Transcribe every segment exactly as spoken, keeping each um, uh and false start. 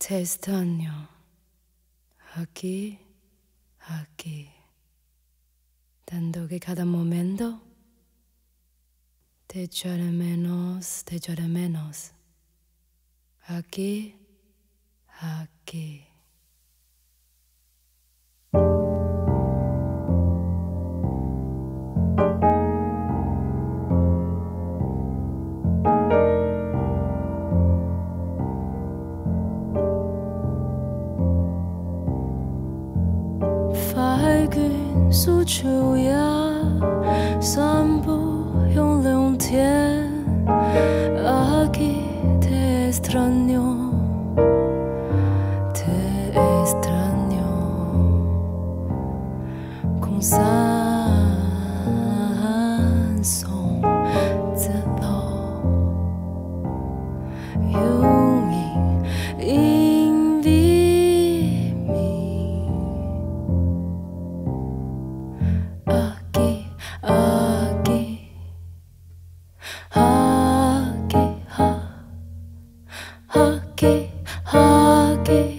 Te extraño. Aquí, aquí. Tanto que cada momento te echo de menos, te echo de menos. Aquí, aquí. 花兒緊隨秋葉，散步又冷天。Aquí te extraño, te extraño. Con山上直落，有人因為你。Aquí, aquí, aquí, aquí, aquí.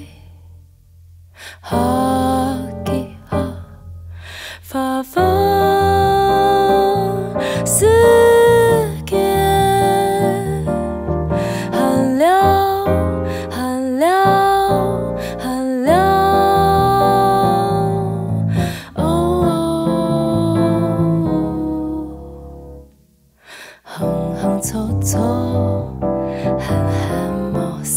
Aquí, aquí,花花世界，寒流，寒流，寒流。哦。 行行坐坐，閒閒無事。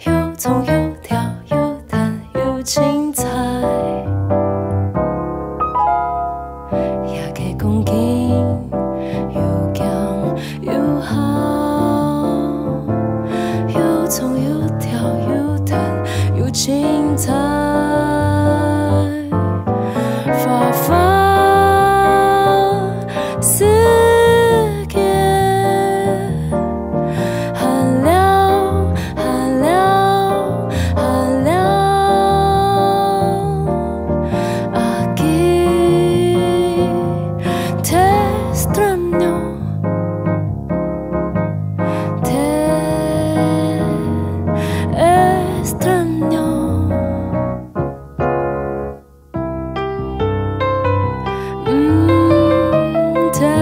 又唱又跳又彈又凊彩。這个光景又驚又好，又唱又跳又彈又凊彩。 花花世界，寒流，寒流，寒流。Aquí te extraño, te extraño. Mm, te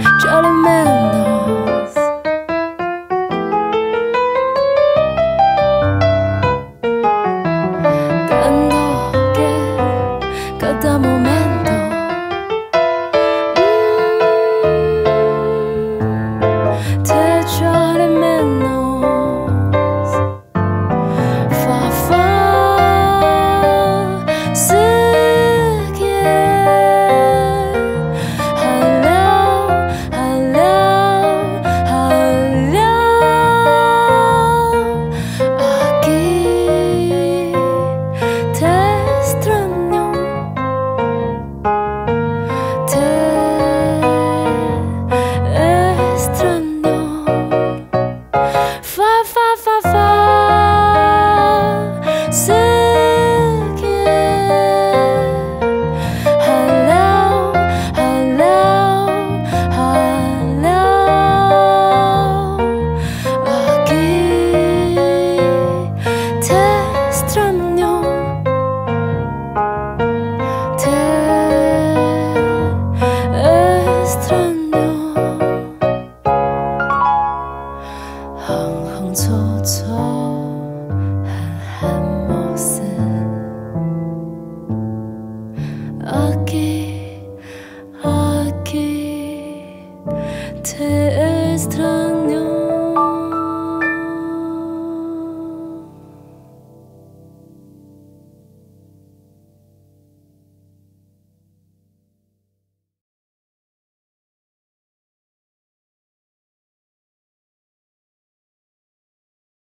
echo de menos. Tanto que cada momento, mm, te echo de menos. 花花世界，寒流，寒流，寒流。Aquí te extraño, te extraño. 花花花花世界，寒流，寒流，寒流。Aquí te extraño, te extraño. 行行坐坐，